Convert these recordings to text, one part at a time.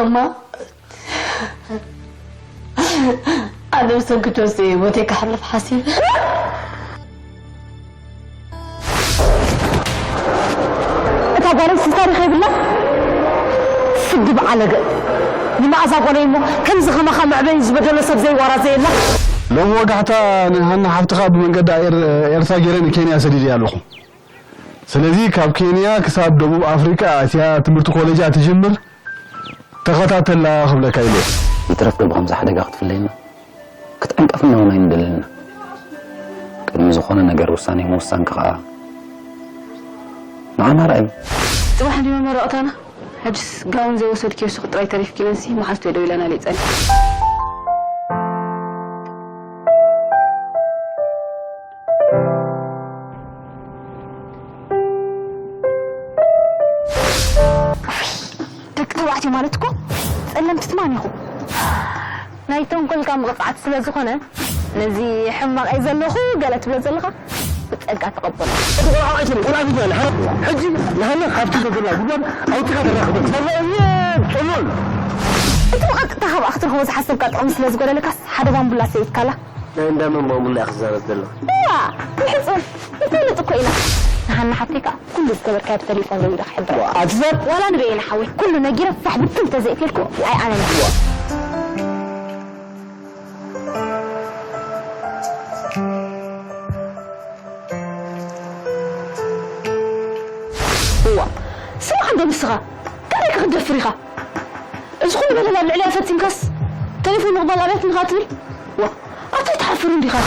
እማ ኣነ ብሰንኪ ጆሲ ህይወተይ ክሓልፍ ሓሲበ። እታ ጓለይ ስታሪ ከይብላ ስዲ ብዓለገ ንመኣዛ ጓለይ እሞ ከምዚ ከማኻ መዕበይ ዝበደሎ ሰብ ዘይዋራ ዘየላ። ሎሚ ወጋሕታ ንሃና ሓፍትኻ ብመንገዲ ኣየር ኤርትራ ገይረ ንኬንያ ሰዲደያ ኣለኹ። ስለዚ ካብ ኬንያ ክሳብ ደቡብ ኣፍሪቃ ኣትያ ትምህርቲ ኮሌጃ ትጅምር ተኸታተላ ክብለካ ኢለ። ይትረፍ ዶ ብኸምዚ ሓደጋ ክትፍለየና? ክትዕንቀፍና እውን ኣይንደልን ኢና። ቅድሚ ዝኾነ ነገር ውሳኔ ምውሳንኪ ኸኣ ንዓና ርኣይ። ጽባሕ እንድዩ መመረቕታና። ሕጅስ ጋውን ዘይወሰድክዮ ሱቕ ጥራይ ተሪፍኪ ኢለንሲ መሓዝቱ እየ ደዊለናለይ ጸኒሐ። ደቂ ተባዕትዮ ማለት እኮ ጸለምቲ ትማን ኢኹም። ናይ ተንኮልካ መቕጻዕቲ ስለ ዝኾነ ነዚ ሕማቕ እየ ዘለኹ ገለ ትብሎ ዘለኻ ብጸጋ ተቐበሎ። እቲ ቆልዓ ኣይትበል፣ ቆልዓ ኣይትበል። ሕጂ ንሃና ካብቲ ዘገላ ጉድጓድ ኣውጺኻ ተራኽበ። ሰብኣይ ጥሉል። እቲ ብቐጥታ ካብኣ ክትረኽቦ ዝሓሰብካ ጥቕሚ ስለ ዝጎደለካስ ሓደ ባምቡላ ሰይድካላ። ናይ እንዳ መን ባምቡላ ኢኻ ትዛረብ ዘለኻ? እዋ! ንሕጹር! ንፈልጥ እኮ ኢና። ንሃና ሓብተይ ከኣ ኩሉ ዝገበርካዮ ብተሌፎን ደዊለ ክሕብራ። ኣቲ ሰብ! ዋላ ንበየነ ሓወይ ኩሉ ነጊረ ፋሕ ብትን ተዘይእትየልኩ ኣይኣነን። እዋ! ስማዕ እንዶ ንስኻ! ከመይ ክትደፍር ኢኻ? እዚ ኩሉ በደል ኣብ ልዕሊኣ ፈጺምካስ ተሌፎን ምቕባል ኣብያትኒ ኢኻ ትብል? ዋ! ኣታ ኣይትሓፍርን ዲኻኸ?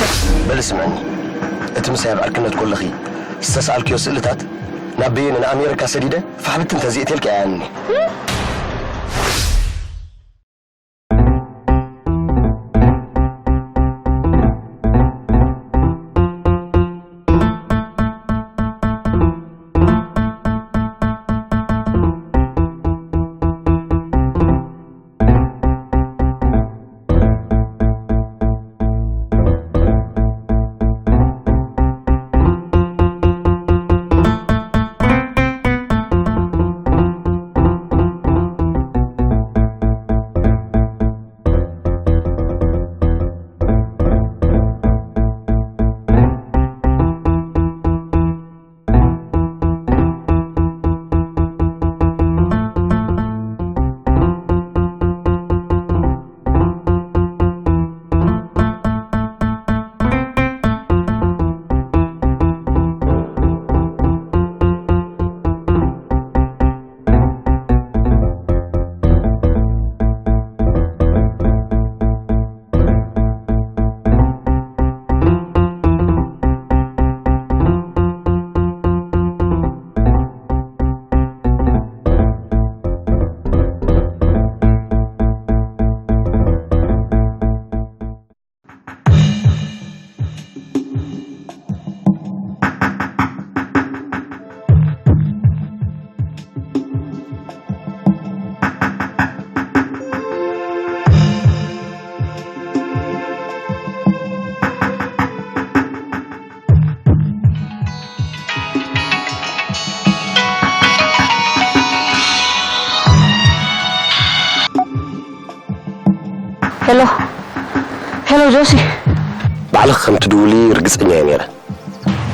በሊ ስምዕኒ፣ እቲ ምሳይ ኣብ ዕርክነት ኮለኺ ዝተስኣልክዮ ስእልታት ናብ በየነ ንኣሜሪካ ሰዲደ ፋሕ ብትን ተዘይእትየልኪ ኣያንኒ። ሄሎ ሄሎ ጆሲ፣ ባዕልኺ ከም ትድውሊ ርግጸኛ እየ ነይረ።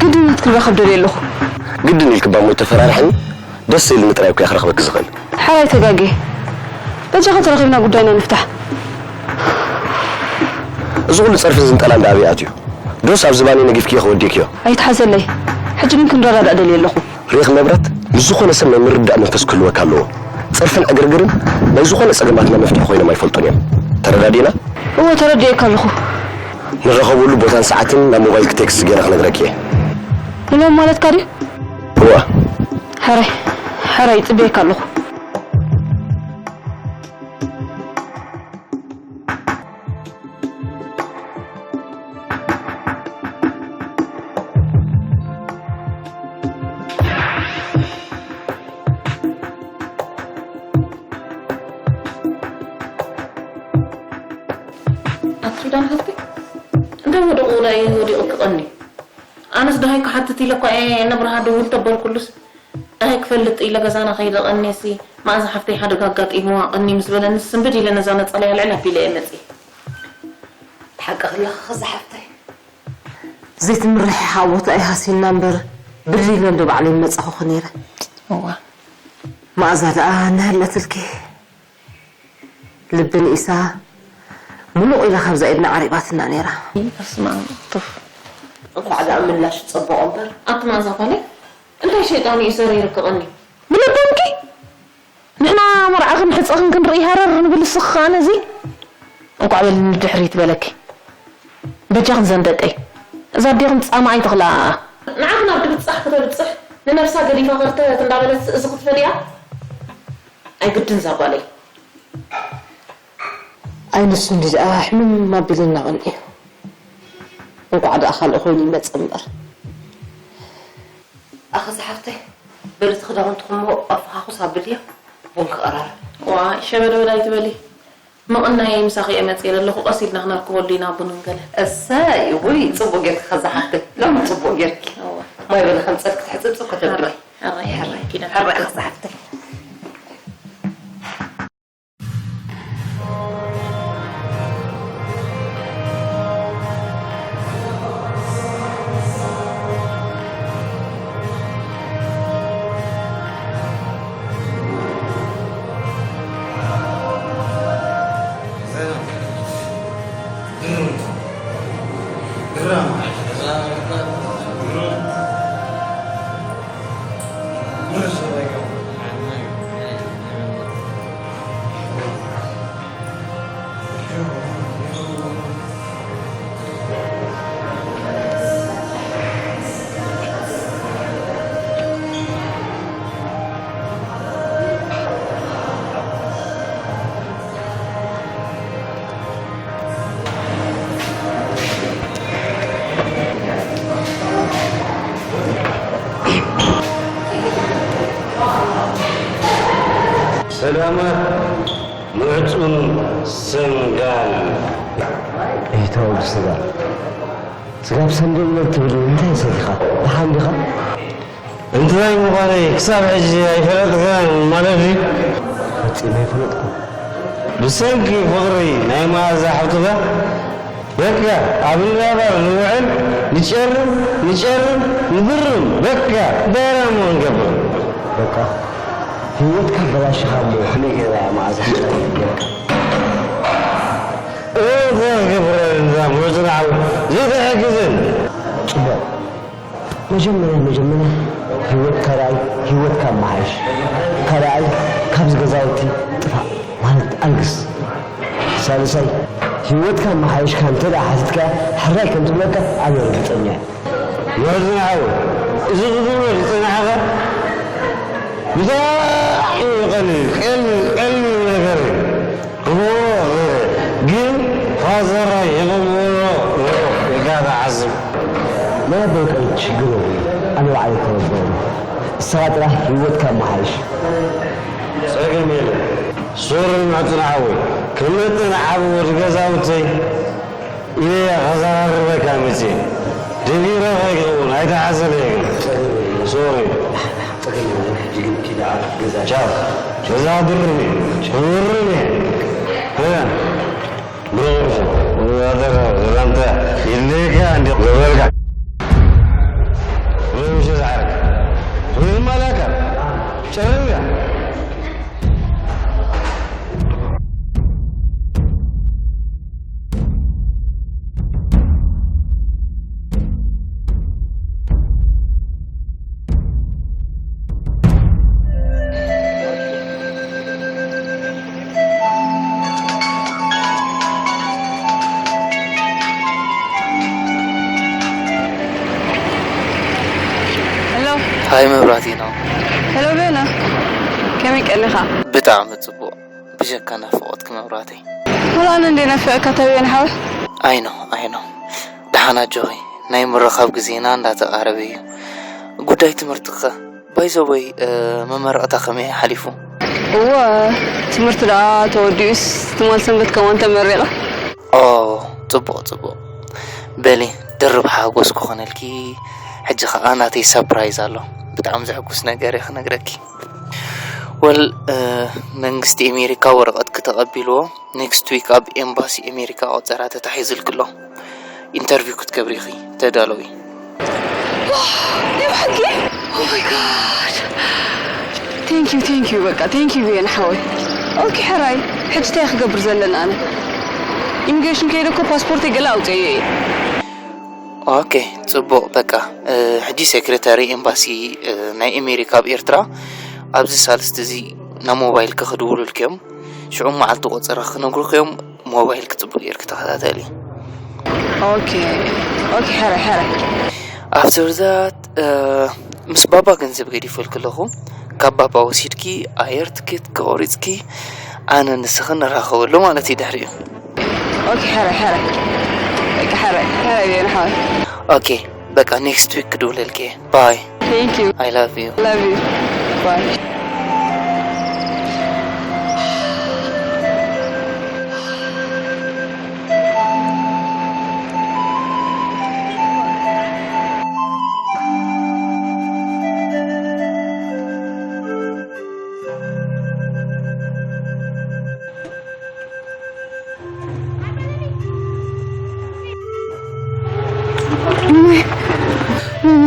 ግድን ክትረኸብ ደልየ ኣለኹ። ግድን ኢልኪ እባ እሞ ኣይተፈራርሕኒ። ደስ ኢልኒ ጥራይ እኮ እየ ክረኽበኪ ዝኽእል። ሓራይ ተጋግየ። በጃኻ ተራኺብና ጉዳይና ንፍታሕ። እዚ ኩሉ ጸርፍን ዝንጠላን ደኣ ኣበይ ኣትዩ? ዶስ ኣብ ዝባነይ ነጊፍክዮ ከወዲእክዮ? ኣይትሓዘለይ። ሕጂ ግን ክንረዳዳእ ደልየ ኣለኹ። ሪኽ መብራት፣ ምስ ዝኾነ ሰብ ናይ ምርድዳእ መንፈስ ክህልወካ ኣለዎ። ጸርፍን ዕግርግርን ናይ ዝኾነ ጸገማትና መፍትሒ ኮይኖም ኣይፈልጡን እዮም። ተረዳዲእና? እወ፣ ተረዲኤካ ኣለኹ። ንራኸበሉ ቦታን ሰዓትን ናብ ሞባይልኪ ቴክስት ገይረ ክነግረኪ እየ። ንሎም ማለትካ ድዩ? እወ። ሕራይ፣ ሕራይ፣ ይጽበየካ ኣለኹ። ኣቲ ኪዳነ ሃብተይ፣ እንታይ ወደቑ ናይ ወዲቑ ክቐኒ? ኣነስ ደሃይ ክሓትት ኢለ እኳ እየ ነብርሃ ደውል ተበልኩሉስ፣ ደሃይ ክፈልጥ ኢለ ገዛና ከይደ ቀንየሲ፣ መኣዛ ሓፍተይ ሓደጋ ኣጋጢምዋ ቀኒ ምስ በለኒ ስንብድ ኢለ ነዛ ነጸላ ልዕል ኣቢለ እየ መጺእ። ሓቂ ክለኺ ከዛ ሓፍተይ። ዘይትምርሕሓ ቦታ እዩ ሃሲና እምበር ብድል ኢለ እንዶ ባዕለይ መጻኹኺ ነይረ። እዋ መኣዛ ደኣ እናሃለትልኪ ልቢ ንኢሳ ምሉቕ ኢላ ካብዛ ኢድና ዓሪባትና ነይራ። በስመ ኣብ ቱፍ እንኳዕ ደኣ ምላሽ ጸበቖ እምበር ኣቲ መኣዛ ጓለይ እንታይ ሸይጣን እዩ ሰሪሩኪ ቀኒ ብልቦምኪ ንሕና መርዓኽን ሕፀኽን ክንርኢ ሃረር ንብል እስኺ ከኣ ነዚ እንቋዕ በልኒ ድሕሪት በለኪ በጃኽን ዘን ደቀይ እዛ ኣዴኽን ፃማ ኣይትኽልኣኣ ንዓኽን ኣብ ድብፃሕ ክተብፅሕ ንነብሳ ገዲፋ ከርተት እንዳበለት እዚ ክትፈድያ ኣይግድን እዛ ጓለይ ኣይ ንሱ እንዲ ደኣ ሕምም ኣቢሉና ቀኒኡ እንቋዕ ደኣ ካልእ ኮይኑ ይመጸ እምበር ኣኸ ዝሓፍተይ በሊ እቲ ክዳውንትኹሞ ኣፈኻኹስ ኣብልዮ ቡን ክቐራርብ ዋይ ሸበድበድ ኣይትበሊ ምቕናየይ ምሳኺ እየ መፅየ ዘለኹ ቀስ ኢልና ክነርክበሉ ኢና ቡንን ገለን እሰይ ውይ ፅቡቅ ጌርኪ ከዛ ሓፍተይ ሎሚ ፅቡቅ ጌርኪ እዋ ማይ በሊ ከምፀልኪ ትሕፅብፅብ ከተብሊ ሕራይ ሕራይ ኪዳ ሕራይ ከዛ ሓፍተይ ሰላማት ምዕጹን ሰንጋል። እይተወዱ ስጋብ ስጋብ ሰንደል ትብል እንታይ ሰቲኻ ደሓን ዲኻ? እንታይ ምዃነይ ክሳብ ሕጂ ኣይፈለጥካን ማለት ድዩ? ፈጺመ ኣይፈለጥኩ። ብሰንኪ ፍቕሪ ናይ መኣዛ ሓፍትኻ በቃ ኣብ እንዳባር ንውዕል ንጨርም ንጨርም ንግርም በቃ ዳራሞ ንገብር። በቃ ህይወትካ ኣበላሽኻ እሞ ከመይ ገይራ እያ መኣዛ ሓፍትኻ ትብለካ? እንታይ ክገብረልኒ እዛ ምዕጽና ዓው ዘይትሕግዝን? ጽቡቕ መጀመርያ መጀመርያ ህይወትካ ርኣይ ህይወትካ ኣመሓይሽ ካልኣይ ካብዚ ገዛውቲ ጥፋእ ማለት ኣልግስ ሳልሳይ ህይወትካ ኣመሓይሽካ እንተ ደኣ ሓቲትካያ ሕራይ ከም ትብለካ ኣነ ርግጸኛ እየ። ምዕጽና ዓው እዚ ክትብሎ ዝጸናሕካ ብጣዕሚ እዩ ቀሊል ቀሊል ቀሊል ነገር እዩ። እዎ ግን ፋዘራይ ይቕበሎ ኢልካ ትሓስብ። ናይ ኣቦይ ቀልዲ ሽግር የብሉን ኣነ ባዕለይ ክረድኦ እየ ንስኻ ጥራሕ ህይወትካ ኣመሓይሽ። ጸገም የለን ሶሪ ምዕጽና ሓወይ ክመጥን ዓቢ ወዲ ገዛውተይ ኢለ እየ ከዘራርበካ መጽየ ደጊረ ከይከውን ኣይትሓዘለይ ግን ሶሪ። ጸገም የብሉን ሕጂ ግን ኪድ ኣብ ገዛ ቻው። እዛ ድርብ እየ ክውርም እየ። እ፣ ብረብሽ ወታደር ሰላምታ ይድልየካ እንዲ ገበርካ። ብረብሽ ዝዓርክ። ወይም ኣላካ። ጨረምያ። ሄሎ ሃይ መብራህቲ ነው። ሄሎ ቤና፣ ከመይ ቀኒኻ? ብጣዕሚ ጽቡቕ፣ ብጀካ ናፍቖትኪ መብራህተይ። ወላ ኣነ እንደ ናፍቐካ ተበየን ሓወይ። ኣይ ኖ ኣይ ኖ። ደሓን ኣጆኺ፣ ናይ ምርኻብ ግዜና እንዳተቓረበ እዩ። ጉዳይ ትምህርትኸ? ባይዘወይ መመረቕታ ከመይ ሓሊፉ? እወ፣ ትምህርቲ ደኣ ተወዲኡስ ትማል ሰንበት ከምኡ ተመሪቐ። ኦ፣ ጽቡቕ ጽቡቕ። በሊ ድርብ ሓጎስ ክኾነልኪ። ሕጂ ኸኣ ናተይ ሳፕራይዝ ኣሎ። ብጣዕሚ ዘሕጉስ ነገር እየ ክነግረኪ። ወል መንግስቲ ኣሜሪካ ወረቐት ክተቐቢልዎ ኔክስት ዊክ ኣብ ኤምባሲ ኣሜሪካ ቆጸራ ተታሒዙልክሎ። ኢንተርቪው ክትገብሪ ኢኺ፣ ተዳለዊ። ናይ ብሓቂ? Oh my god. Thank you, thank you፣ በቃ thank you ብየ ንሓወይ። ኦኬ ሕራይ፣ ሕጂ እንታይ ክገብር ዘለና ኣነ? ኢሚግሬሽን ከይደ እኮ ፓስፖርተይ ገለ ኣውፅኤዮ እየ። ኦኬ፣ ጽቡቕ። በቃ ሕጂ ሴክሬታሪ ኤምባሲ ናይ ኣሜሪካ ኣብ ኤርትራ ኣብዚ ሳልስቲ እዚ ናብ ሞባይልኪ ክድውሉልኪ እዮም። ሽዑ መዓልቲ ቆጸራ ክነግሩኺ እዮም። ሞባይልኪ ጽቡቕ ጌርኪ ተኸታተሊ። ኦኬ ኦኬ፣ ሕራይ ሕራይ። ኣፍተር ዛት ምስ ባባ ገንዘብ ገዲፈልኪ ኣለኹ። ካብ ባባ ወሲድኪ ኣየር ትኬት ቆሪጽኪ ኣነ ንስኺ ንራኸበሉ ማለት እዩ ድሕሪኡ። ኦኬ ሕራይ ሕራይ፣ በቃ ሕራይ ሕራይ ብየ ንሓወይ። ኦኬ በቃ ኔክስት ዊክ ክድውለልኪ እየ። ባይ። Thank you። I love you። Love you። Bye።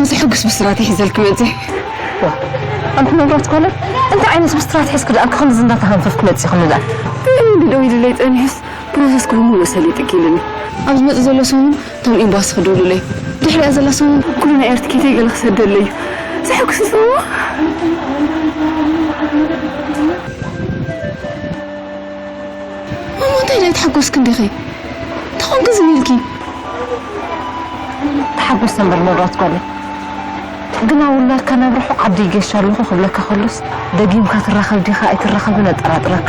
እዚ ሕጉስ ብስራት ይሕዘልኪ መፅእ። ኣንቲ መብራት ኳለ እንታይ ዓይነት ብስራት ሒዝኪ ደኣ ክኸምዚ እንዳተሃንፈፍኪ መፂኹም ደኣ? ብእኒ ደው ኢልለይ ፀኒሑስ ፕሮሰስኪ ብምሉእ ሰሊጥኪ ኢሉኒ። ኣብ ዝመፅእ ዘሎ ሰሙን እቶም ኤምባሲ ክድውሉለይ ድሕሪኣ ዘላ ሰሙን ኩሉ ናይ ኤርትኬተይ ገለ ክሰደለይ እዩ። ዘሐጉስ እዩ። ማማ እንታይ ኢለ ኣይተሓጎስኪ እንዲኺ? እንታይ ኮንኪ ዝን ኢልኪ? ተሓጎስ እምበር መብራት ጓለይ። ግና ውላድካ ናብ ርሑቕ ዓዲ ይገሽ ኣለኹ ክብለካ ከሎስ ደጊምካ ትራኸብ ዲኻ ኣይትራኸብን ኣጠራጥረካ።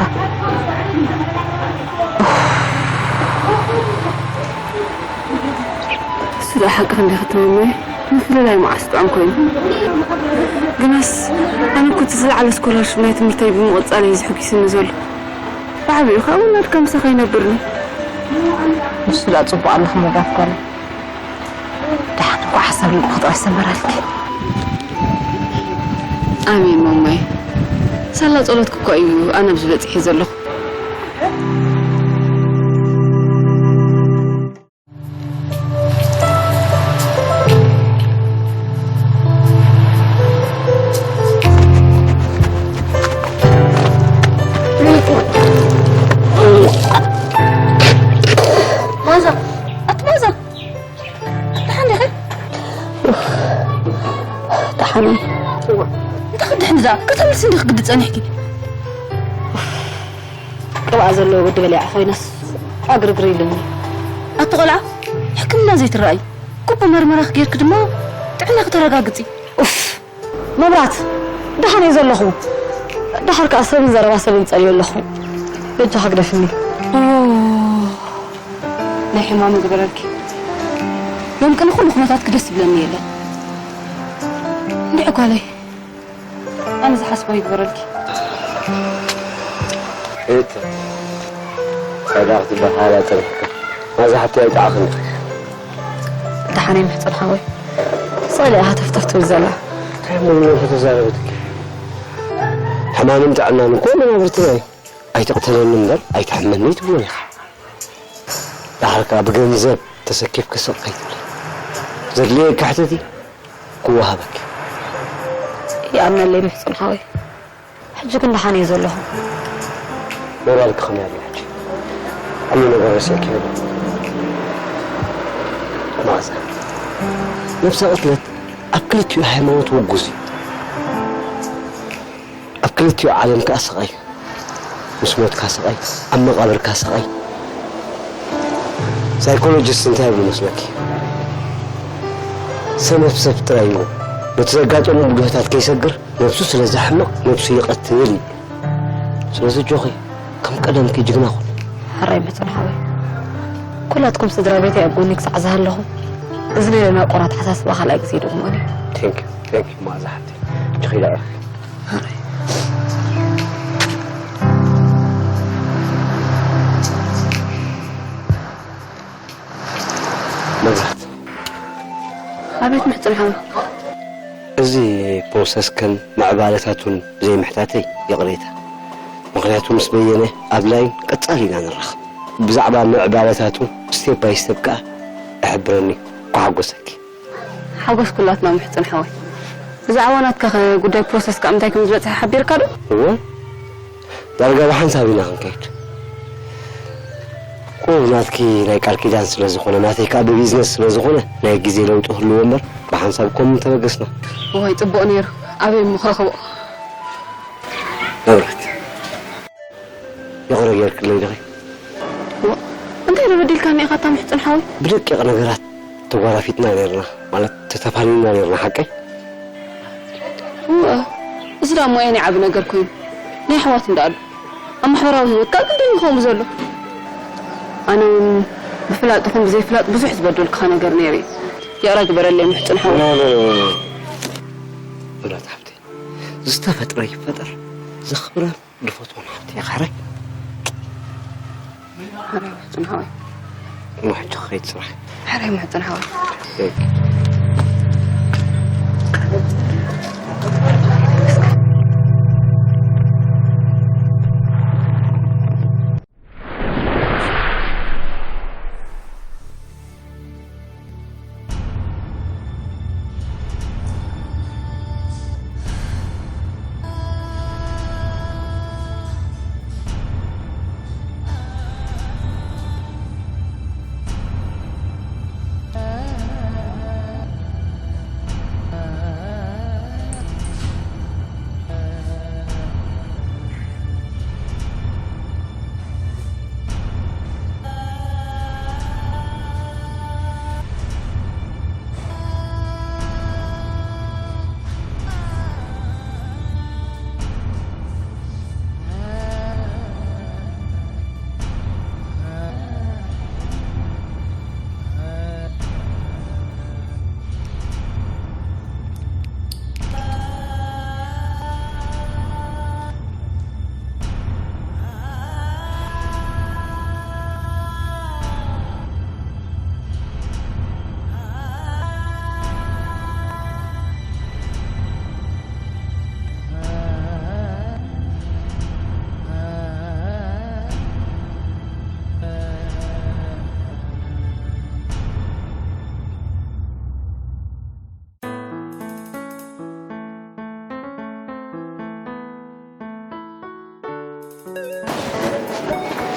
እሱ ደኣ ሓቅኺ እንዲኺ ተማማየ ምፍልላይ መዓስ ጥዑም ኮይኑ። ግናስ ኣነ እኮ እቲ ዝለዓለ ስኮላርሽፕ ናይ ትምህርተይ ብምቕጻለይ እዩ ዘሐጒስኒ ዘሎ። ብዓቢኡ ኸኣ ውላድካ ምሳኻ ይነብርኒ። ንሱ ደኣ ጽቡቕ ኣለኺ መብራት ጓለይ። ደሓን እኳ ሓሳብ ልብኺ ጥራይ ሰመረልኪ። ኣሜን ማማይ። ሳላ ጸሎትኪ እኳ እዩ ኣነ ኣብዚ በጺሐ ዘለኹ። ማዛ፣ ኣቲ ማዛ፣ ደሓን ዲኺ? ደሓን እየ። እንታይ ክትድሕኒ እዛ ከተምልሲ እንዲኺ ግዲ ጸኒሕኪ? ቅብኣ ዘለዎ ወዲ በሊዓ ኮይነስ ዕግርግር ኢሉኒ። ኣቲ ቆልዓ፣ ሕክምና ዘይትረኣይ፣ ግቡእ መርመራኺ ጌርኪ ድማ ጥዕናኺ ተረጋግጺ። ኡፍ! መብራት፣ ደሓን እየ ዘለኹ። ደሓር ከኣ ሰብን ዘረባ ሰብን ጸልዮ ኣለኹ። በጃኻ ግደፍኒ። ኦ፣ ናይ ሕማሙ ግበረልኪ። ሎም ቅነ ኩሉ ኩነታትኪ ደስ ዝብለኒ የለን። እንድዒ ጓለይ፣ ኣነ ዝሓስቦ ይግበረልኪ። እት ጸጋ ክትበሃል ኣጸኒሕካ። ማዛ ሓቲ ኣይጠዓኽን ኢኺ። ደሓነይ ምሕጽን ሓወይ። ስእሊ እያ ሃተፍተፍ ትብል ዘላ። እንታይ እሞ ኢሉ ከተዛረበትኪ? ሕማምን ጥዕናን እኮ መናብርትና እዩ። ኣይትቕተለኒ እምበር ኣይትሕመኒ ትብሎ ኢኻ። ደሓር ከኣ ብገንዘብ ተሰኪፍኪ ስቕ ከይትብሊ። ዘድልየኪ ሕተቲ፣ ክወሃበኪ። ይኣምነለይ ምሕጽን ሓወይ። ሕጂ ግን ደሓን እየ ዘለኹ። ሞራልኪ ከመይ ኣሎ ሕጂ? ኩሉ ነገር ረሲዕኪ ዶ? መኣዛ፣ ነብሰ ቅትለት ኣብ ክልቲኡ ሃይማኖት ውጉዝ እዩ። ኣብ ክልቲኡ ዓለም ከኣ ስቓይ እዩ። ምስ ሞትካ ስቓይ፣ ኣብ መቓብርካ ስቓይ። ሳይኮሎጂስት እንታይ ይብሉ መስለኪ? ሰነፍ ሰብ ጥራይ እዩ ነቲ ዘጋጠሙ ብድሆታት ከይሰግር ነብሱ ስለ ዘሕምቕ ነብሱ ይቐትል ይብሉ። ስለዚ ኣጆኺ ከም ቀደምኪ ጅግና ኩኒ። ሕራይ ምሕጽን ሓወይ። ኩላትኩም ስድራ ቤተይ ኣብ ጎኒ ክሳዕ ዝሃለኹም፣ እዚ ሌላ ናይ ቁር ኣተሓሳስባ ካልኣይ ግዜ ይደግሞ እየ። Thank you, thank you መኣዛ ሓፍተይ። ሕጂ ከይደ ኣዕርፊ። ሕራይ። መብራት። ኣቤት ምሕጽን ሓወይ። እዚ ፕሮሰስከን ምዕባለታቱን ዘይምሕታተይ ይቕሬታ። ምኽንያቱ ምስ በየነ ኣብ ላይን ቀጻሊ ኢና ንራኸብ። ብዛዕባ ምዕባለታቱ ስቴፕ ባይ ስቴፕ ከኣ እሕብረኒ። ክሓጎሰኪ። ሓጎስ ኩላትና ምሕጽን ሓወይ። ብዛዕባ ናትካ ኸ ጉዳይ ፕሮሰስ ከኣ እንታይ ከም ዝበጽሐ ሓቢርካ ዶ? እወ፣ ዳርጋ ብሓንሳብ ኢና ክንከይድ። ኩሉ ናትኪ ናይ ቃል ኪዳን ስለ ዝኾነ፣ ናተይ ከኣ ብቢዝነስ ስለ ዝኾነ፣ ናይ ግዜ ለውጢ ክህልዎ እምበር፣ ብሓንሳብ ኮም ምተበገስና። እዋይ፣ ጽቡቕ ነይሩ። ኣበይ እሞ ክረኽቦ? መብራት። ይቕረ ጌርክለይ ዲኺ? እዋ፣ እንታይ ዶ በዲልካኒ ኢኻ ኣታ ምሕጽን ሓወይ? ብደቂቕ ነገራት ተጓራፊጥና ኔርና፣ ማለት ተተፋኒንና ኔርና፣ ሓቀይ? እወ፣ እዚ ደኣ እሞ ኣየናይ ዓቢ ነገር ኮይኑ? ናይ ኣሕዋት እንዳ ኣሎ። ኣብ ማሕበራዊ ህይወት ከኣ ክንደይ እዩ ከምኡ ዘሎ? ኣነ እውን ብፍላጥ ይኹን ብዘይፍላጥ ብዙሕ ዝበደልኩኻ ነገር ነይሩ እዩ። ይቕረ ግበረለይ ምሕጽን ሓወይ። ኖ፣ ኖ፣ ኖ፣ ኖ። ምሕረት ሓብተይ፣ ዝተፈጥረ ይፈጠር፣ ዘኽብረን ዝፈትዎን ሓብተይ እያ፣ ኻረይ። ሕራይ ምሕጽን ሓወይ። እሞ ሕጂ ክኸይድ ስራሕ። ሕራይ ምሕጽን ሓወይ። ኦኬ።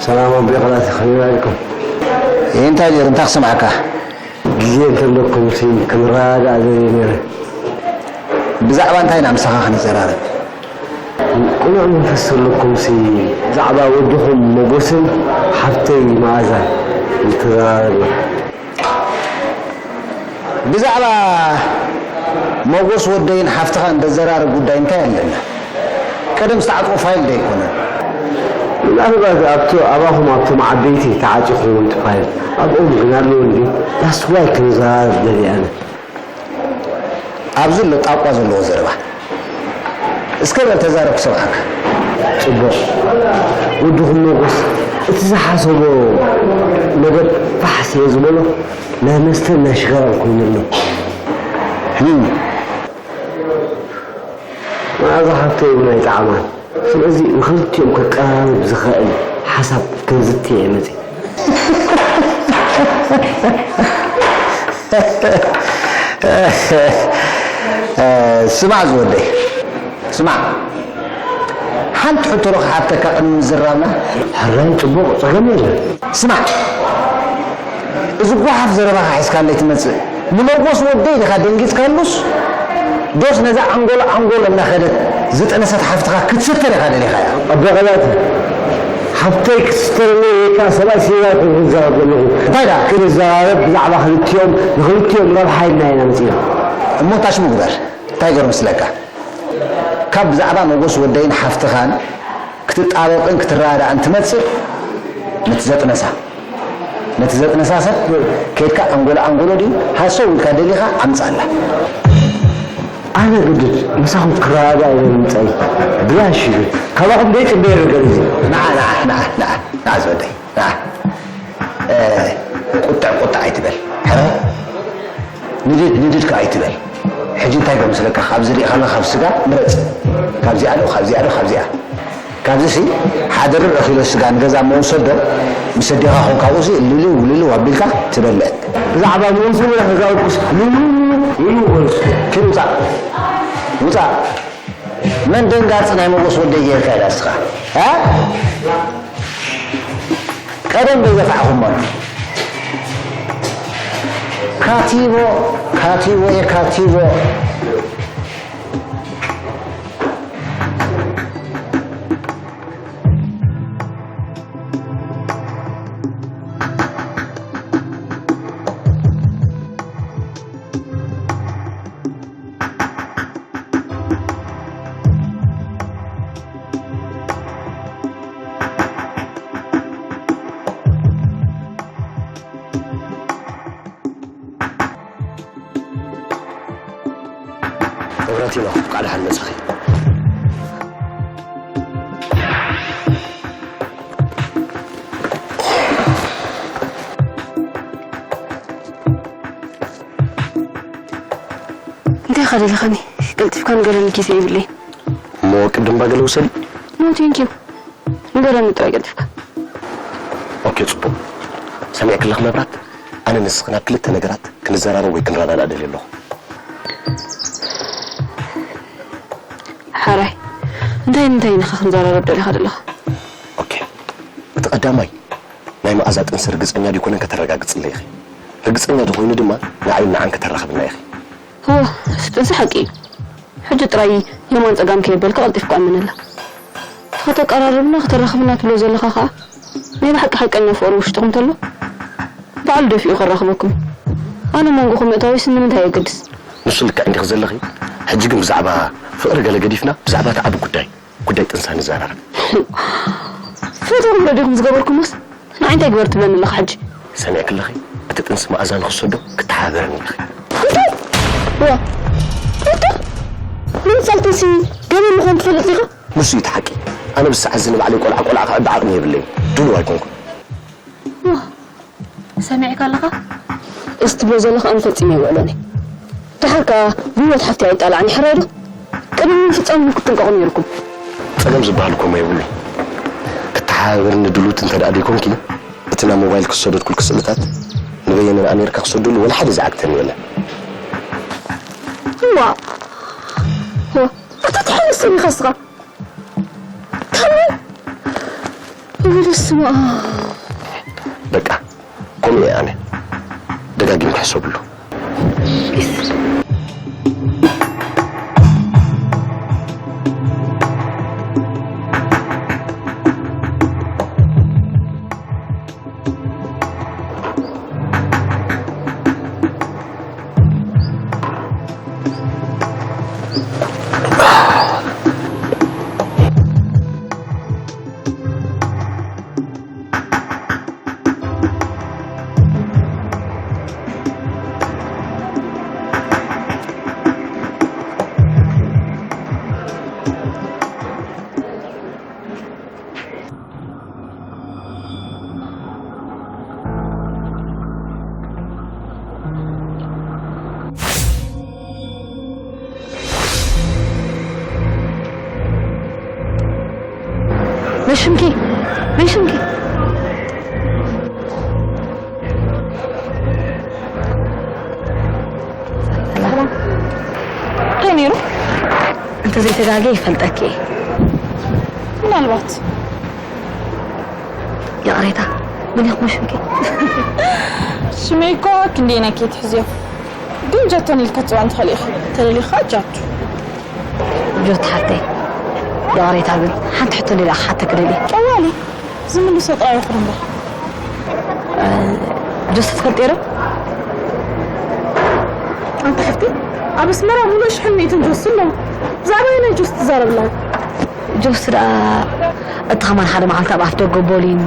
ሰላም ኣቦይ ቃላት፣ ከመይ ውዒልኩም? እንታይ ነይሩ? እንታይ ክሰምዓካ? ግዜ እንተለኩም ሲ ክንረዳዳእ ደልየ ነይረ። ብዛዕባ እንታይ ኢና ምሳኻ ክንዘራረብ? ቅኑዕ መንፈስ ዘለኩም ሲ ብዛዕባ ወድኹም ሞጎስን ሓፍተይ መኣዛን ንተዘራረብ። ብዛዕባ ሞጎስ ወደይን ሓፍትኻን ዘዘራርብ ጉዳይ እንታይ ኣለና? ቀደም ዝተዓጽዎ ፋይል ዶ ኣይኮነን? ምናልባት ኣብቲ፣ ኣባኹም ኣብቶም ዓበይቲ ተዓጽዩ ክኸውን እቲ ፋይል። ኣብኦም ግን ኣሎ እንድዩ። That's why ክንዘራረብ ደልየ ኣነ። ኣብዚ ኣሎ ጣቋ ዘለዎ ዘረባ። እስከ በል ተዛረብ ክሰምዓካ። ጽቡቕ። ወድኹም ሞጎስ፣ እቲ ዝሓሰቦ ነገር ፋሕ ስለ ዝበሎ፣ ናይ መስተን ናይ ሽጋራን ኮይኑ ኣሎ። ህም። መኣዛ ሓፍተይ እውን ኣይጠዓማን። ስለዚ ንኽልቲኦም ከቀራርብ ዝኽእል ሓሳብ ከዝቲ እየ መጺእ። ስማዕ ዝወደይ፣ ስማዕ። ሓንቲ ሕቶ ዶ ክሓተካ ቅድሚ ምዝራብና? ሕራይ ጽቡቕ፣ ጸገም የለን። ስማዕ፣ እዚ ጓሓፍ ዘረባኻ ሒዝካለይ ትመጽእ። ንመጎስ ወደይ ዲኻ ደንጊጽካሉስ? ዶስ ነዛ ዓንጎሎ ዓንጎሎ እናኸደት ዝጠነሰት ሓፍትኻ ክትስተር ኢኻ ደሊኻያ? ኣቦ ቃላት፣ ሓፍተይ ክትስተረኒ ወይ ከኣ ሰብኣይ ስኢና ኣይኮንኩን ዝዛረብ ዘለኹ። እንታይ ደኣ? ክንዘራረብ ብዛዕባ ክልቲኦም፣ ንኽልቲኦም ረብሓ ኢልና ኢና መጺና። እሞ እንታይ ሽሙ ግበር? እንታይ ገይሩ መስለካ? ካብ ብዛዕባ መጎስ ወደይን ሓፍትኻን ክትጣበቕን ክትረዳዳእን ትመጽእ፣ ነቲ ዘጥነሳ፣ ነቲ ዘጥነሳ ሰብ ከይድካ ኣንጎሎ ኣንጎሎ ድዩ ሃሰው ኢልካ ደሊኻ ኣምጻላ። ኣነ ግድድ ምሳኹም ክረዳዳእ ኢለ ምምጻይ ብላሽ እዩ። ካባኹም ደይ ጽበዮ ነገር እዚ። ንዓ፣ ንዓ፣ ንዓ፣ ንዓ፣ ንዓ ዝወደይ፣ ንዓ። እ፣ ቁጥዕ ቁጥዕ ኣይትበል። ሕራይ ንድድ ንድድ ከኣ ኣይትበል። ሕጂ እንታይ ከምስለካ? ካብዚ ሪኢኻና ካብ ስጋ ምረጽ። ካብዚኣ ዶ፣ ካብዚኣ ዶ፣ ካብዚኣ? ካብዚ ሲ ሓደ ርብዒ ኪሎ ስጋ ንገዛ እሞ ውሰዶ፣ ምስ ኣዴኻ ኾንካ ውዚ ልልው ልልው ኣቢልካ ትበልዕ። ብዛዕባ ምውንሱ ምረኽ ገዛውትስ ልልው ልልው በሉ። ኪድ ውጻእ። ውጻእ። መን ደንጋጽ ናይ መጎስ ወደይ ጌርካ ኢላ እስኻ? እ? ቀደም ዶ ይገፋዕኹሞ? ካቲቦ፣ ካቲቦ፣ እየ ካቲቦ። ክብረት ኢሎ፣ እንኳዕ ደሓን መጻኺ። እንታይ ኢኻ ደሊኻኒ? ቀልጢፍካ ንገረኒ፣ ግዜ የብለይን። እሞ ቅድም ባገለ ውሰዲ። No, thank you። ንገረኒ ጥራይ ቀልጢፍካ። ኦኬ፣ ጽቡቕ። ሰሚዕኪ ኣለኺ መብራት? ኣነ ንስኽን ኣብ ክልተ ነገራት ክንዘራረብ ወይ ክንረዳዳእ ደልየ ኣለኹ። ሓራይ፣ እንታይ እንታይ ኢኻ ክንዘራረብ ደሊኻ ዘለኻ? ኦኬ። እቲ ቀዳማይ፣ ናይ መኣዛ ጥንሲ ርግጸኛ ዲኮነን ከተረጋግጽለይ ኢኺ። ርግጸኛ ተኾይኑ ድማ ንዓይን ንዓን ከተራኽብና ኢኺ። እወ፣ እቲ ጥንሲ ሓቂ እዩ። ሕጂ ጥራይ የማን ጸጋም ከየበልካ ቀልጢፍካ ኣምነላ። እቲ ከተቀራርብና ከተራኽብና ትብሎ ዘለኻ ኸኣ ናይ ብሓቂ ሓቀኛ ፍቕሪ ውሽጥኹም ተሎ ባዕሉ ደፊኡ ከራኽበኩም። ኣነ መንጎኹም ምእታወይስ ንምንታይ የገድስ? ንሱ ልክዕ እንዲኺ ዘለኺ። ሕጂ ግን ብዛዕባ ፍቕሪ ገለ ገዲፍና ብዛዕባ እቲ ዓቢ ጉዳይ፣ ጉዳይ ጥንሳ ንዘራረብ። ፈተኹም ዶ ዲኹም ዝገበርኩሞስ? ንዓይ እንታይ ግበር ትብለኒ ኣለኻ ሕጂ? ሰሚዕኪ ኣለኺ? እቲ ጥንሲ መኣዛ ንኽሰዶ ክትሓባበረኒ ኢኺ። እንታይ? ዋ፣ እንታይ? ምንጻል ጥንሲ ገበን ምዃኑ ትፈልጥ ዲኻ? ንሱ እዩ እቲ ሓቂ። ኣነ ብሰዓት እዚ ንባዕለይ ቆልዓ ቆልዓ ክዕቢ ዓቕሚ የብለይን። ድሉው ኣይኮንኩን። ዋ፣ ሰሚዕካ ኣለኻ? እዚ ትብሎ ዘለኻ ኣነ ፈጺመ ኣይውዕሎን እየ። ደሓር ከኣ ብህይወት ሓፍተይ ኣይጣላዕን፣ ይሕራይ ዶ? ቅድሚ ምፍጻሙ ክትጥንቀቑ ነይርኩም። ጸገም ዝበሃል እኮ እሞ የብሉን። ክትሓባበርኒ ድልውቲ እንተ ደኣ ደይኮንኪ፣ እቲ ናብ ሞባይል ክሰደድኩልኪ ስእልታት ንበየነን ኣሜሪካ ክሰደሉ ወላ ሓደ ዝዓግተኒ የለን። እዋ። ሆ፣ ኣታ ትሕልስ ኢኻ እስኻ። ከመይ? ወይ በስመ ኣብ። በቃ፣ ከምኡ እየ ኣነ። ደጋጊምኪ ሕሰብሉ። መሽምኪ፣ መሽምኪ። ሰላም። እንታይ ነይሩ? እንተ ዘይተጋግየ ይፈልጠኪ እየ። ምናልባት። ይቕሬታ፣ መን ኢኹም ሽምኪ? ሽመይ እኮ ክንደይ ናይ ከይትሕዝዮ። ግን ጀቶን ኢልካ ትጽዋዕ ትኽእል ኢኻ። ተደሊኻ ጃቱ። ጆት ሓፍተይ፣ ይቕሬታ ግን ሓንቲ ሕቶ ደልየ ክሓተኪ ደልየ። ጠዋሊ፣ ዝምልሶ ጥራይ ይኹን እምበር። እ፣ ጆስ ትፈልጥዮ ዶ? ኣንቲ ሓፍቲ፣ ኣብ ኣስመራ ሙሉእ ሽሕን ሚእትን ጆስ ኣሎ። ብዛዕባ ኣየናይ ጆስ ትዛረብ ኣለኻ? ጆስ ደኣ፣ እቲ ከማን ሓደ መዓልቲ ኣብ ኣፍ ደገ ቦሊን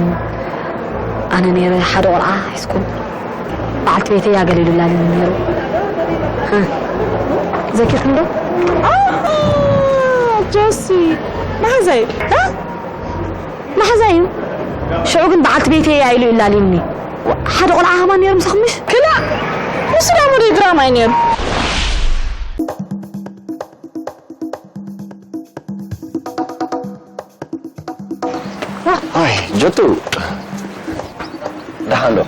ኣነ ነይረ፣ ሓደ ቆልዓ ሃይስኩል። በዓልቲ ቤተይ ኣገሊሉላኒ ነይሩ። እ፣ ዘኪርክን ዶ? ኣሃ፣ ጆሲ፣ መሓዛይ፣ እ? መሓዛይ እዩ። ሽዑ ግን በዓልቲ ቤተይ እያ ኢሉ ይላልዩኒ። ሓደ ቆልዓ ከማን ነይሩ ምሳኹም ምሽ? ክላእ፣ ንሱ ደኣ ሙሉእ ድራማ እዩ ነይሩ። ኣይ ጆቱ፣ ደሓን ዶ?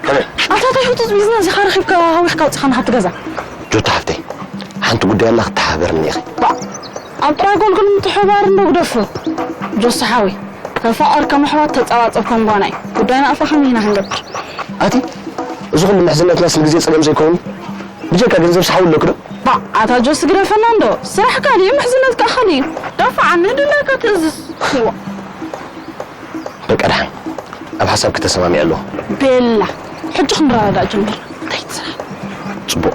ከመይ? ኣታ እንታይ ሕቱት ቢዝነስ ኢኻ ረኺብካ ሃዊኽካ ኣውፅኻና ካብቲ ገዛ? ጆቱ ሓፍተይ፣ ሓንቲ ጉዳይ ኣላ ክትተሓባበርኒ ኢኺ። ባ፣ ኣብ ጥራይ ጎልጎል ምትሕባር እንዶ ግደፎ። ጆሲ ሓወይ፣ ተፋቐር ከም ኣሕዋት፣ ተጸባጸብ ከም ጓና እዩ። ጉዳይና ኣፋ ከመይ ኢና ክንገብር? ኣቲ፣ እዚ ኩሉ ምሕዝነትናስ ንግዜ ጸገም ዘይከውን? ብጀካ ገንዘብ ስሓው ኣለኩ ዶ? ባ፣ ኣታ ጆሲ ግደፈና እንዶ። ስራሕ ካልእ እዩ፣ ምሕዝነት ከኣ ካልእ እዩ። ዳፋዕ ንድላካ ትእዝዝ። ዋ። በቃ ደሓን፣ ኣብ ሓሳብ ክተሰማሚዕ ኣለኹ። ቤላ፣ ሕጂ ክንረዳዳእ ጀምር። እንታይ ትስራሕ? ጽቡቕ።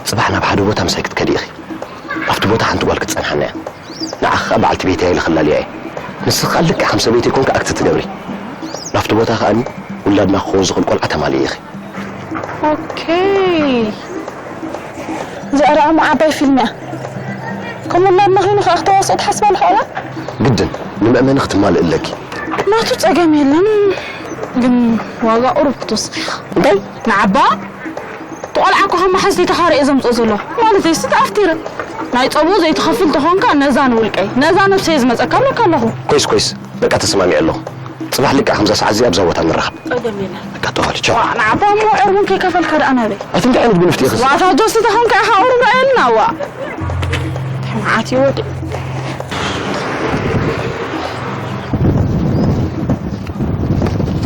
ጽባሕ ናብ ሓደ ቦታ ምሳይ ክትከዲ ኢኺ። ኣብቲ ቦታ ሓንቲ ጓል ክትጸንሓና እያ። ንዓኺ ከኣ በዓልቲ ቤተይ ኢለ ክላልያ እየ። ንስኺ ከኣ ልክዕ ከም ሰበይተይ ኮንኪ ኣክት ትገብሪ። ናብቲ ቦታ ከኣ ውላድና ክኸውን ዝኽእል ቆልዓ ተማልኢ ኢኺ። ኦኬ። እዚኣ ደኣ እሞ ዓባይ ፊልም እያ። ከም ውላድና ኮይኑ ከኣ ክተዋስኦ ትሓስባ ኣለኻ ዋላ? ግድን፣ ንመእመኒ ክትማልእ ኣለኪ። ናቱ ጸገም የለን፣ ግን ዋጋ ቁሩብ ክትወስኽ ኢኻ። እንታይ? ንዓባ? እቲ ቆልዓ እኮ ከም መሓዝቲ ተኻርየ ዘምጽኦ ዘሎ። ማለተይ፣ ስቲ ኣፍቲረ። ናይ ጸብኡ ዘይትኸፍል ተኾንካ፣ ነዛ ንውልቀይ፣ ነዛ ነብሰይ ዝመጸካ እብለካ ኣለኹ። ኮይስ፣ ኮይስ፣ በቃ ተሰማሚዐ ኣለኹ። ጽባሕ ልክዕ ከምዛ ሰዓት እዚኣ ኣብዛ ቦታ ንራኸብ። ጸገም የለን። በቃ ጠዋል፣ ቻው። ዋ፣ ንዓባ እሞ ዕርቡን ከይከፈልካ ደኣ ናበይ? ኣቲ እንታይ ዓይነት ጉንፍቲ ኢኺ? ዋታ ጆሲ ተኾንካ ኢኻ ቁሩብ ርኣየልና፣ ዋ። እንታይ መዓት እዩ ወዲ?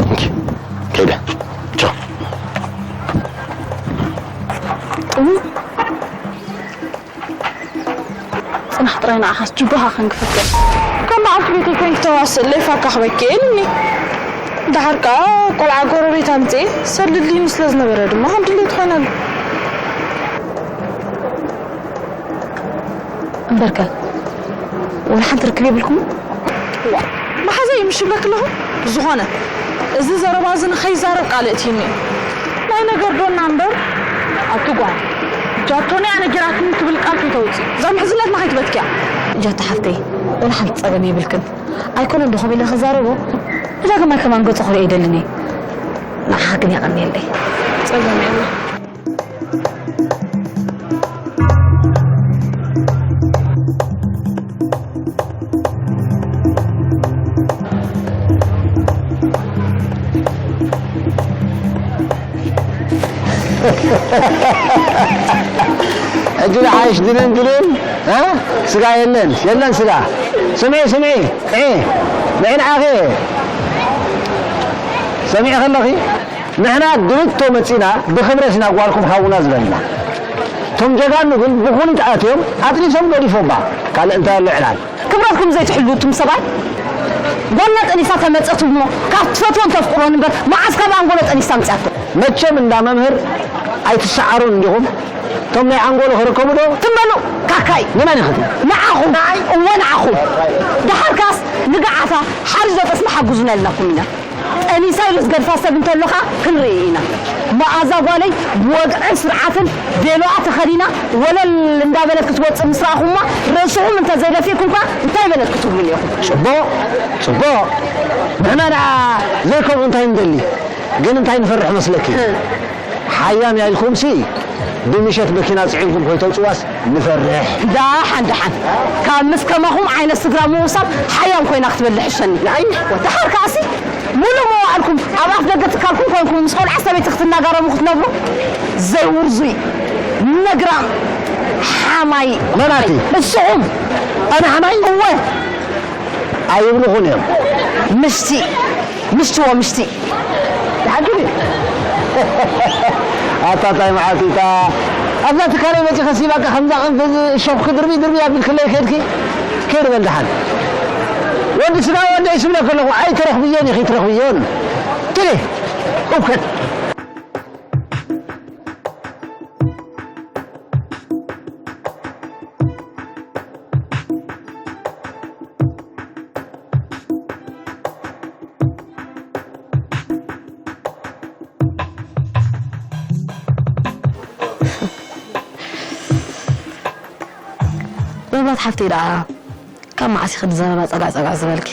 ኦኬ፣ ከይደ። ቻው። እም? ጽናሕ ጥራይ ንዓኻስ ጅባኻ ከንግፈካ። ከም በዓልቲ ቤተይ ኮይንኪ ተዋስእ ለይፋካ ክበኪ ኢሉኒ። ደሓር ከኣ ቆልዓ ጎረቤት ኣምጽኤ ሰልልይኒ ስለ ዝነበረ ድማ ከም ድሌት ኮይነሉ። እምበርከ፣ ወላ ሓንቲ ርክብ የብልኩምን? ዋ፣ መሓዛይ እዩ ምሽ ይብለኪ ኣለኹ። ዝኾነ፣ እዚ ዘረባ እዚ ንኸይዛረብ ቃል እእትይኒ እዩ። ናይ ነገር ዶና እምበር፣ ኣቲ ጓል፣ ጃቶኒ እያ ነጊራትኒ ትብል ቃል ከይተውፅኢ። እዛ ምሕዝነትና ከይትበትክያ። ጃቶ ሓፍተይ፣ ወላ ሓንቲ ጸገም የብልክን። ኣይኮነን ዶ ከምኡ ኢለ ክዛረቦ? ብዳግማይ ከማን ገጹ ክርእዮ ይደልን እየ። ንዓኻ ግን የቐንየለይ። ጸገም የለን። ሕጂ ዝሓይሽ ድንን ድንን፣ እ? ስጋ የለን፣ የለን ስጋ። ስምዒ፣ ስምዒ፣ ዒ፣ ንዒ ንዓኺ። ሰሚዕኺ ኣለኺ? ንሕና ድብቶ መጺና ብኽብረት ኢና ጓልኩም ሃቡና ዝበልና። እቶም ጀጋኑ ግን ብኹሊት ኣትዮም ኣጥኒሶም ገዲፎማ። ካልእ እንታይ ኣሎ ዕላል? ክብረትኩም ዘይትሕልዉ እቱም ሰብኣይ? ጓልና ጠኒሳ ተመጸት እሞ ካብ ትፈትዎን ተፍቅሮን እምበር መዓስ ካብ ኣንጎሎ ጠኒሳ ኣምጺኣቶ? መቸም እንዳ መምህር ኣይትሰዓሩን እንዲኹም። እቶም ናይ ኣንጎሎ ክርከቡ ዶ? ትም በሉ ካካይ። ንመን ኢኺ? ንዓኹም። ንዓይ? እወ ንዓኹም። ደሓር ካስ ንግዓታ ሓሪስ ዶ ጠስሚ ሓግዙና ኢልናኩም ኢና። ጠኒሳ ኢሉ ዝገድፋ ሰብ እንተሎ ኸኣ ክንርኢ ኢና። መኣዛ ጓለይ ብወግዕን ስርዓትን ቬሎኣ ተኸዲና ወለል እንዳበለት ክትወጽእ ምስ ረኣኹማ ርእስኹም እንተዘይደፊእኩም ከኣ እንታይ በለት ክትብሉኒ ኢኹም? ጽቡቕ፣ ጽቡቕ። ንሕና ደኣ ዘይከምኡ እንታይ ንደሊ? ግን እንታይ ንፈርሕ መስለኪ? እ። ሓያም እያ ኢልኩምሲ ብምሸት መኪና ጽዒንኩም ከይተውጽዋስ ንፈርሕ። ደሓን ደሓን። ካብ ምስ ከማኹም ዓይነት ስድራ ምውሳብ ሓያም ኮይና ክትበልዕ ሕሸኒ። ንዓይ? ደሓር ከኣሲ ሙሉእ መዋእልኩም ኣብ ኣፍ ደገ ትካልኩም ኮንኩም ምስ ቆልዓ ሰበይቲ ክትናጋረሙ ክትነብሩ ዘይውርዙይ ነግራም ሓማይ። መን ኣቲ? ንስኹም። ኣነ ሓማይ? እወ። ኣይብልኹን እዮም። ምሽቲ፣ ምሽቲ ወምሽቲ። ሓቂ ድዩ? ኣታ ታይ መዓልቲ እታ ኣብዛ ትካለይ መፂኸ ሲባካ ከምዛ ቅንፍዝ እሾኽ ክድርቢ ድርቢ ኣቢልክለይ ከድኪ? ከይድ በል ደሓን። ወዲ ስጋ ወደይ ስብለ ከለኹ ኣይትረኽብዮን ኢኺ ትረኽብዮን። ትሪ እውከት። መብራት ሓፍተይ ደኣ ካብ መዓስ ኢኺ ንዘረባ ጸጋዕ ጸጋዕ ዝበልኪ?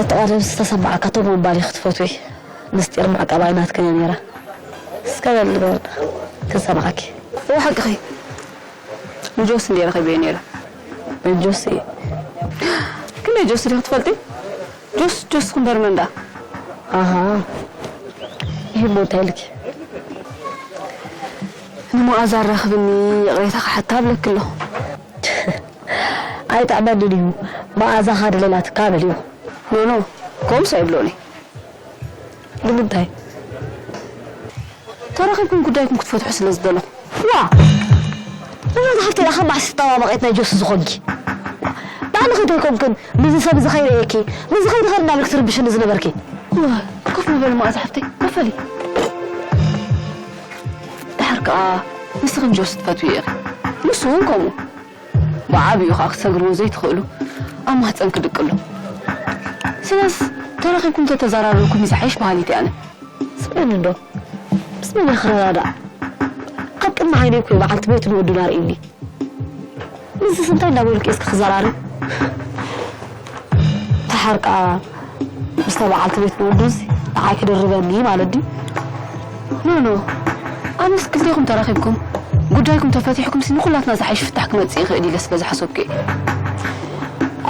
እቲ ቀደም ዝተሰማዓካ ቶም ወንባል ኢኺ ትፈትዊ። ምስጢር ምዕቃብ ኣይናትክን እያ ነይራ። እስከ በል ንገር ክንሰማዓኪ። እወ ሓቅኺ። ንጆሲ እንድየ ረኺበዮ ነይረ። ንጆሲ? ክንደይ ጆሲ ዲኺ ትፈልጢ? ጆስ ጆስ ክንበር መንዳ። ኣሃ። ይህ ቦታ ይልክ። ንመኣዛ ኣራኽብኒ፣ ይቕሬታ ክሓታ ኣብለኪ ኣለኹ። ኣይጥዕመንን እዩ። መኣዛኻ ድለላትካ በልዮ። ኖ፣ ኖ፣ ከምኡስ ኣይብሎን እየ። ንምንታይ? ተራኺብኩም ጉዳይኩም ክትፈትሑ ስለ ዝደለኹ። ዋ! እዛ ዝሓፍተይ ደኣ ከም ማዕስ ተጠባባቒት ናይ ጆሲ ዝኾንኪ። ባዕልኺ ዶ ኣይኮንክን ምስዚ ሰብ እዚ ከይርእየኪ፣ ምስዚ ከይዲ ከይዲ እናበልኪ ትርብሽኒ ዝነበርኪ? ዋ፣ ኮፍ ምበሊ መኣዛ ሓፍተይ፣ ኮፍ በሊ። ደሓር ከኣ ንስኺ ንጆሲ ትፈትውዮ ኢኺ። ንሱ እውን ከምኡ። ብዓቢኡ ከኣ ክትሰግርዎ ዘይትኽእሉ ኣብ ማህጸን ክድቅሉ። ስለስ ተራኺብኩም ተተዘራረብኩም እዩ ዝሓይሽ በሃሊት እየ ኣነ። ስምዕኒ እንዶ፣ ምስ መን እየ ክረዳዳእ? ኣብ ቅድሚ ዓይነይ እኮ እዩ በዓልቲ ቤቱ ንወዱ ኣርእዩኒ። ምስዚ እንታይ እንዳበልኩ እየ እስኪ ክዘራረብ? ደሓር ከኣ ምስታ በዓልቲ ቤት ንወዱስ ንዓይ ክድርበኒ ማለት ድዩ? ኖ፣ ኖ። ኣነስ ክልቴኹም ተራኺብኩም ጉዳይኩም ተፈቲሕኩምሲ ንኹላትና ዝሓይሽ ፍታሕ ክመጽእ ይኽእል ኢለ ስለ ዝሓሰብኩ እየ።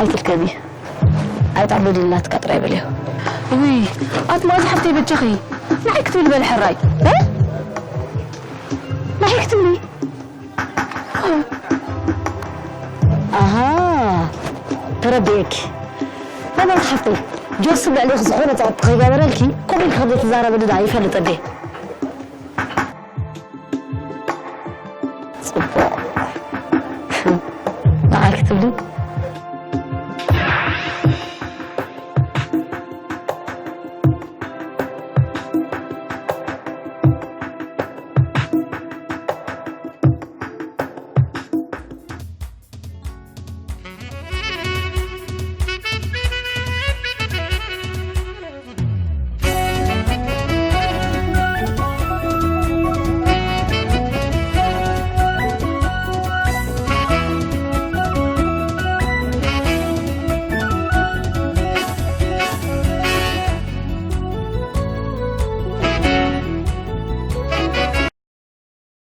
ኣይትድከሚ። ኣይጣዕመኒ ኢላትካ ጥራይ በልዮ። ውይ፣ ኣቲ መኣዛ ሓፍተይ በጃኺ። ንዓይ ክትብሊ በሊ ሕራይ። እ? ንዓይ ክትብሊ? ኣሃ፣ ተረዲኤኪ። መማት ሓፍተይ፣ ጆሲ ልዕሌኺ ዝኾነ ጸቕጢ ከይገበረልኪ፣ ከምኡ ኢልኪ ከም ዘይትዛረቢ ድኣ ይፈልጥ እንዴ?